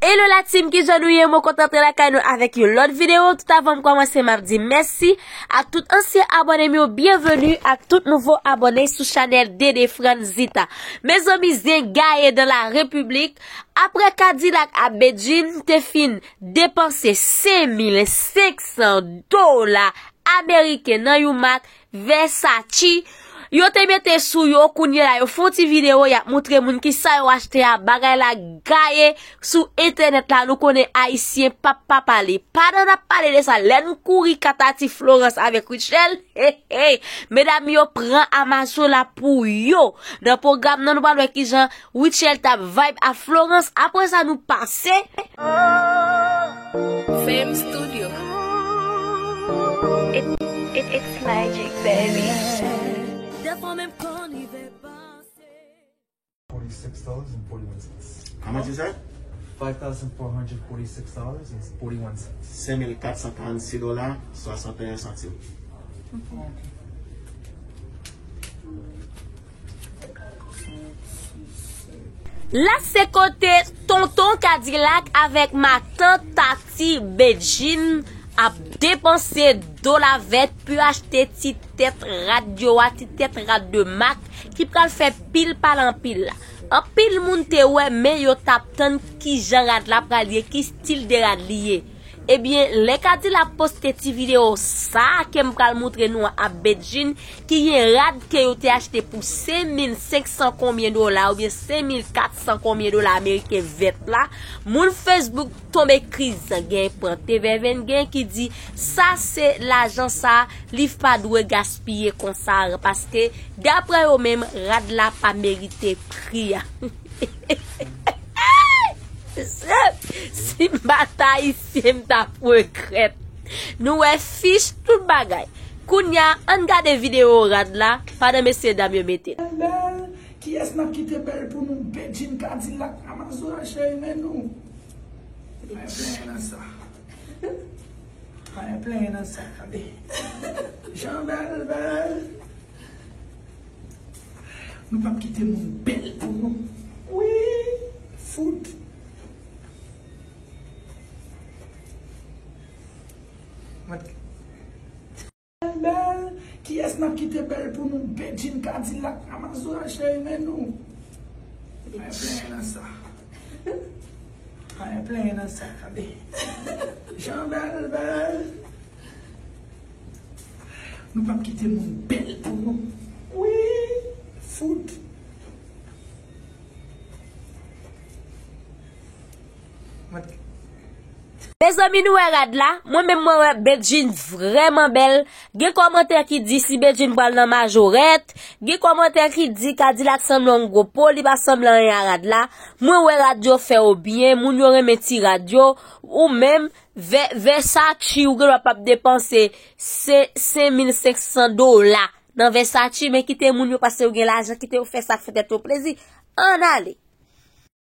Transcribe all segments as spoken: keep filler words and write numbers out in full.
Hello la team, kijan nou ye? Mwen kontan antre lakay nou avèk yon lòt videyo. Tout avan m kòmanse, m ap di mèsi ak tout ansyen abòne m yo, byenveni ak tout nouvo abòne sou chanèl Dede Franzita. Mezanmi, zen gaye dans la République. Apre Kadilak ak Bedjine te fin depanse senk mil senk san dola ameriken nan yon mak Versace yo te mete sou yo, kounye la yo fè yon ti videyo, y ap montre moun kisa yo achte a, bagay la gaye sou entènèt la, nou konnen ayisyen p ap pa pale. Pandan n ap pale de sa, lè n kouri ka Tati Florence avèk Rutshelle, hey, hey, medam yo pran Amazon la pou yo. Nan pwogram nan, nou pral wè kijan Rutshelle t ap vibe a Florence. Apre sa, nou pase. Fame Studio. It, it, it's magic, baby. Dèfwa menm kan n rive panse. Forty-six dollars and forty-one cents. How much is that? Five thousand four hundred forty-six dollars and forty-one cents. Senk mil kat san karannsis dola, swasanteyen santim. La se kote tonton Kadilak avèk matant Tati Bedjine ap depanse dola vèt pou achte ti tèt rad yo a, ti tèt rad de mak ki pral fè pil pale anpil la. Anpil moun te wè, men yo t ap tann kijan rad la pral ye, ki stil de rad li ye. Ebyen, lè Kadilak poste ti videyo sa a ke m pral montre nou an ak Bedjine, ki gen rad ke yo te achte pou senk mil senk san konbyen dola oubyen senk mil kat san konbyen dola ameriken vèt la, moun Facebook tonbe kriz, gen pran T V N, gen ki di sa se lajan sa li pa dwe gaspiye konsa, paske daprè yo menm, rad la pa merite pri a. Si m pa t ayisyen, m t ap regrèt. Nou wè fich, tout bagay. Kounya, ann gade videyo rad la, pandan mesye dam yo mete l. Bèl, kiyès n ap kite bèl pou nou? Bedjine, Kadilak, Amazon, cheri, men nou. Pa gen plenyen nan sa. Pa gen plenyen nan sa, tande. Jan bèl, bèl. Nou p ap kite moun bèl pou nou. Wi, fout. Mwen bèl, kiyès n ap kite bèl pou nou? Bedjine, Kadilak, Amazon, cheri, men nou. Pa gen plenyen nan sa. Pa gen plenyen nan sa, tande. Jan bèl, bèl. Nou p ap kite moun bèl pou nou. Wi, fout. Mezanmi, nou wè rad la? Mwen menm, mwen wè Bedjine vrèman bèl. Gen kòmantè ki di si Bedjine pral nan majorèt. Gen kòmantè ki di Kadilak sanble yon gwo po, li pa sanble anyen a rad la. Mwen wè rad yo fè yo byen, moun yo renmen ti rad yo. Ou menm, Vè-, Versace, ou gendwa p ap depanse se-, senk mil senk san dola nan Versace, men kite moun yo, paske yo gen lajan, kite yo fè sa k fè tèt yo plezi. Ann ale.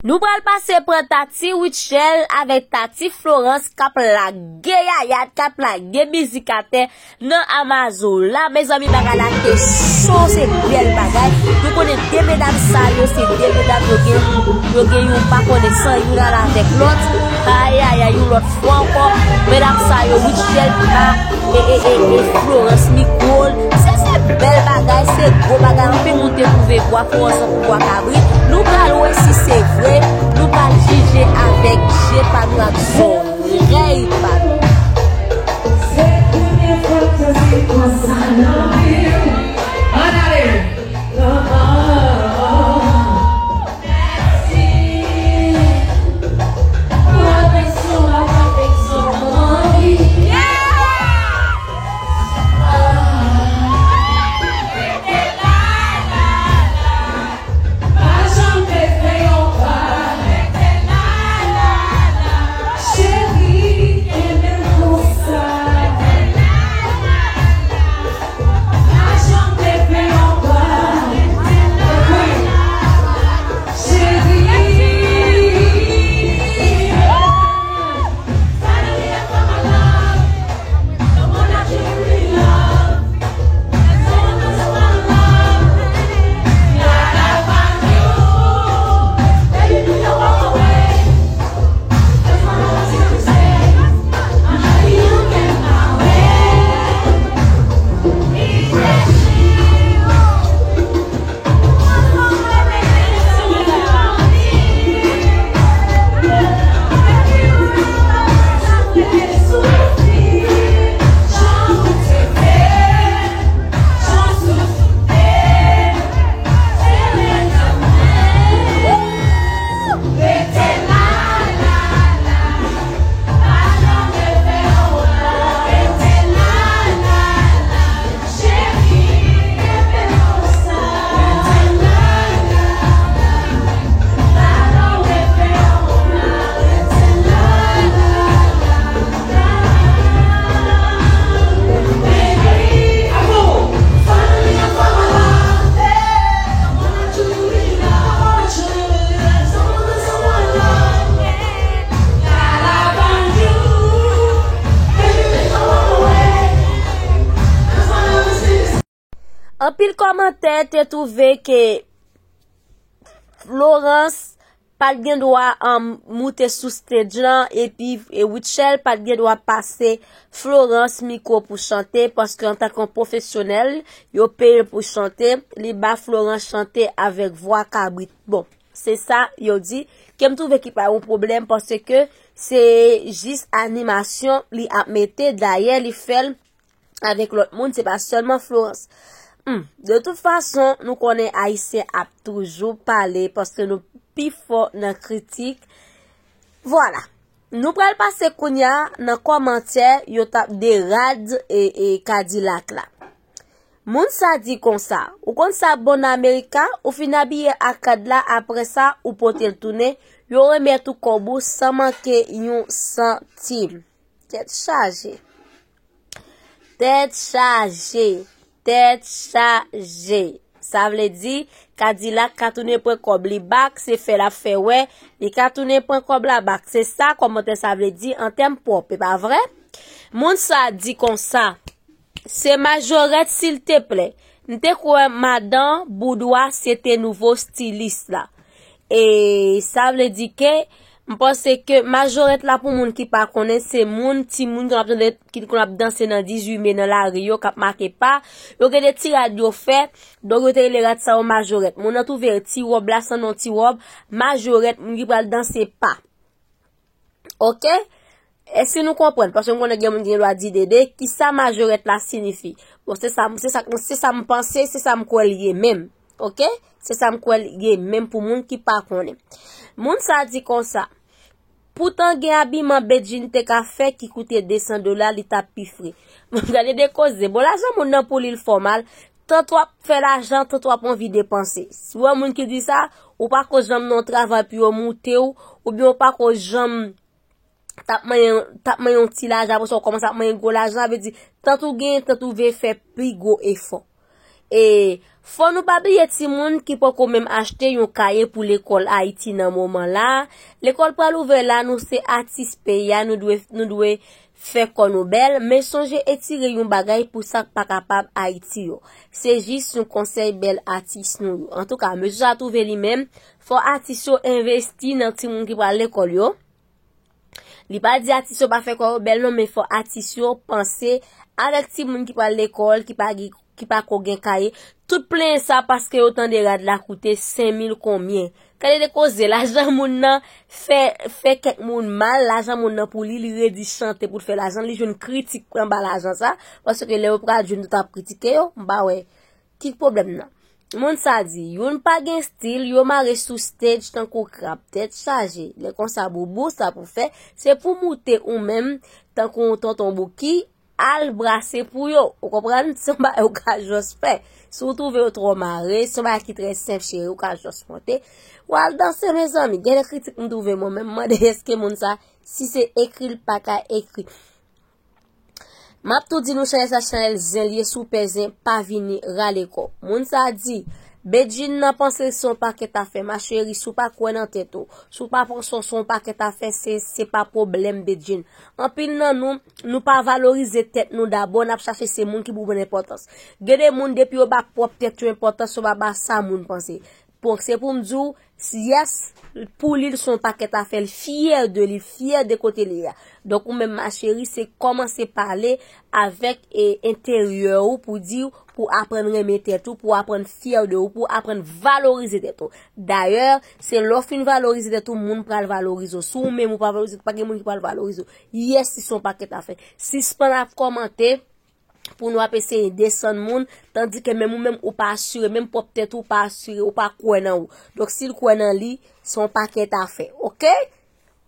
Nou pral pase pran Tati Rutshelle avèk Tati Florence k ap lage yayad, k ap lage mizik atè nan Amazon la. Mezanmi, bagay la te cho, se bèl bagay. Nou konnen de medam sa yo, se de medam yo gen, yo gen yon pa konnen san youn al avèk lòt. Ayayay, yon lòt fwa ankò, medam sa yo, Rutshelle pa e, e, e, e Florence mikwo l. Se, se bèl bagay, se gwo bagay. Anpil moun te twouve bwa Florence tankou bwa kabrit. Nou pral wè si se vre, nou pral jije avèk je pa nou ak zòrèy pa nou. Se premye fwa m santi konsa nan vi m. Ann ale! Kòmantè te twouve ke Florence pa t gen dwa, um, moute sou stage lan, epi e Rutshelle pa t gen dwa pase Florence mikwo pou chante, paske antanke yon pwofesyonèl, yo peye l pou chante, li ba Florence chante avèk vwa kabrit. Bon, se sa yo di, ke m twouve ki pa yon pwoblèm, paske se jis animasyon li ap mete, dayè li fè l avèk lòt moun, se pa sèlman Florence. Hmm. De tout fason, nou konnen Ayisyen ap toujou pale paske nou pi fò nan kritik. Vwala. Nou pral pase kounya nan kòmantè yo t ap derad e, e Kadilak la. Moun sa di konsa, ou konn sa bon Amerika, ou fin abiye ak kad la, apre sa, ou pote l tounen, yo remèt ou kòb ou san manke yon santim. Tèt chaje. Tèt chaje. Tèt chaje. Sa vle di, Kadilak ka tounen pran kòb li bak, se fè l ap fè wè, li ka tounen pran kòb la bak. Se sa kòmantè sa vle di an tèm pwòp, e pa vre? Moun sa di konsa, se Majorèt silteplè. M te kwè madan Boudwa se te nouvo stilis la. E sa vle di ke m panse ke Majorèt la, pou moun ki pa konnen, se moun, timoun ki konn ap tande, ki konn ap danse nan dizuit me nan lari yo, k ap make pa. Yo gen de ti rad yo fè, donk yo te rele rad sa yo Majorèt. Moun nan twouve ti wòb la sanble yon ti wòb Majorèt, moun ki pral danse pa. Oke? Èske nou konprann? Paske m konnen gen moun ki gen dwa di, Dede, kisa Majorèt la siyifi? Bon, se sa, se sa, se sa m panse, se sa m kwè l ye menm. Oke? Se sa m kwè l ye menm pou moun ki pa konnen. Moun sa di konsa, poutan gen abiman Bedjine te ka fè ki koute de san dola, li t ap pi fre. Gade de koze. Bon, lajan moun nan pou li l fò mal. Tanto w ap fè lajan, tanto w ap anvi depanse. Si w wè moun ki di sa, ou pa ko janm nan yon travay pou yo moute w, oubyen ou pa ko janm t ap manyen, t ap manyen yon ti lajan, apre sa w kòmanse ap manyen gwo lajan, sa vle di, tanto w genyen, tanto w vle fè pi gwo efò. E fò nou pa bliye timoun ki poko menm achte yon kaye pou lekòl Ayiti nan moman la. Lekòl pral ouvè la, nou se atis peyi a, nou dwe, nou dwe fè kò nou bèl, men sonje etire yon bagay pou sa k pa kapab Ayiti yo. Se jis yon konsèy bèl atis nou yo. Antouka, mesye sa twouve li menm, fò atis yo envesti nan timoun ki pral lekòl yo. Li pa di atis yo pa fè kò yo bèl non, men fò atis yo panse avèk timoun ki pral lekòl, ki pa gen, ki pa ko gen kaye. Tout plenyen sa paske yo tande rad la koute senk mil konbyen. Gade de koze, lajan moun nan fè, fè kèk moun mal, lajan moun nan pou li, li redi chante pou l fè lajan, li jwenn kritik anba lajan sa, paske lè yo pral jwenn yo t ap kritike yo, m pa wè ki pwoblèm nan. Moun sa di, youn pa gen stil, yo mare sou stage tankou krab, tèt chaje. Lè konsa, boubou, sa pou fè, se pou moute ou menm, tankou yon tonton Bouki, al brase pou yo. Ou konprann? Se yon bagay ou ka jis fè. Si w twouve yo twò mare, se yon bagay ki trè senp, cheri, ou ka jis monte. W al danse, mezanmi. Gen de kritik m twouve mwen menm, m mande èske moun sa, si se ekri l pa ka ekri. M ap tou di nou chanèl sa chanèl zen li ye, si w pè zen, pa vini rale kò. Moun sa di, Bedjine nan panse l se yon pakèt afè, ma chérie, si w pa kwè nan tèt ou, si w pa pran swen w se yon pakèt afè, se, se pa pwoblèm Bedjine. Anpil nan nou, nou pa valorize tèt nou dabò, n ap chache se moun ki pou pran enpòtans. Gen de moun, depi yo ba pwòp tèt yo enpòtans, yo pa ba sa moun panse. Bon, se pou m di w, yes, pou li, l se yon pakèt afè, l fyè de li, l fyè de kote li ye a. Donk, ou menm, ma chérie, se kòmanse pale avèk, e, enteryè ou pou di w, pou aprann renmen tèt ou, pou aprann fyè de ou, pou aprann valorize tèt ou. Dayè, se lè w fin valorize tèt ou, moun pral valorize w. Si w menm ou pa valorize, pa gen moun ki pral valorize w. Yes, li se yon pakèt afè. Sispann ap kòmante pou nou ap eseye desann moun, tandike menm ou menm ou pa asire, menm pwòp tèt ou pa asire, ou pa kwè nan ou. Donk si l kwè nan li, se yon pakèt afè. Oke?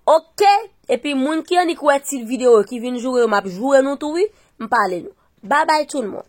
Oke? Epi moun ki annik wè tit videyo yo, ki vin joure yo, m ap joure nou tou wi, m pale nou. Babay tout moun.